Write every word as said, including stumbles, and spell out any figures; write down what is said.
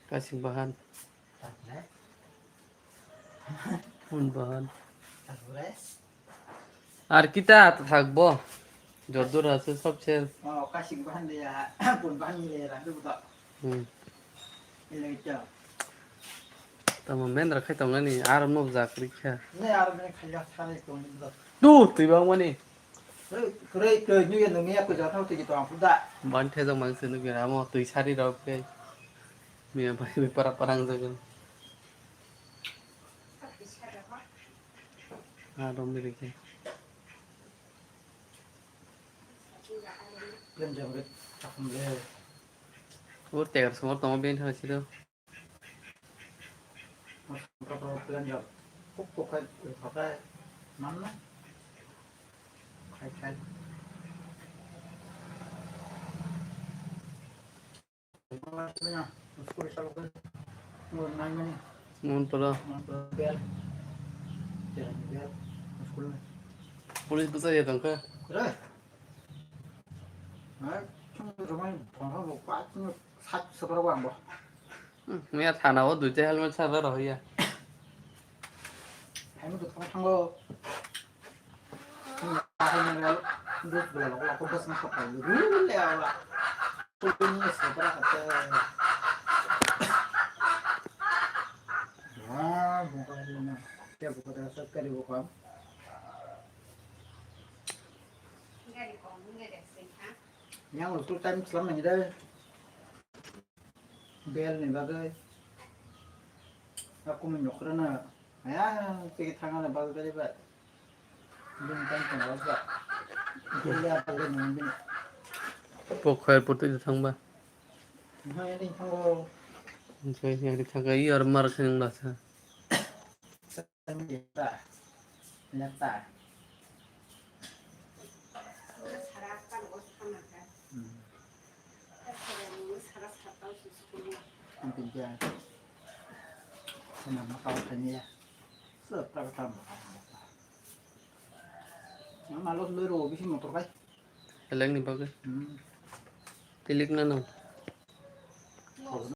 Kasing bahan. Hun bahan. Ar kita thakbo. Jodur ase sob cher. Hmm. Tamo mendra khai tongani, aro nukjak rikha. Tu, twi bangmani. Ban thejak mangse nukya amo twi sari rok khe. Miya bai para parang jagan. Aro miri khe. Ur tegar sumor tamo ben thang siro. Montoro. Police bwsa ya tongkha. Miya thana o duita helmet sara rohya. Yang usul time selam nang dai. Bel ni bagwi. Aku menyokrana. Ya, tigi thangana bagwi bagwi ba. Bini time tong bagwi ba. Bel ya bagwi nang bini. Pok khair putui thangba. Hai ni thango. Oke, yang di thangka iya mar khenang lasa. Leta. Leta. Hmm. Ang pinja. Sana makau tanya. Sir, tak tahu. Ang malos lero bisi motor kai. Eleng ni bagwi. Hmm. Tilik na no.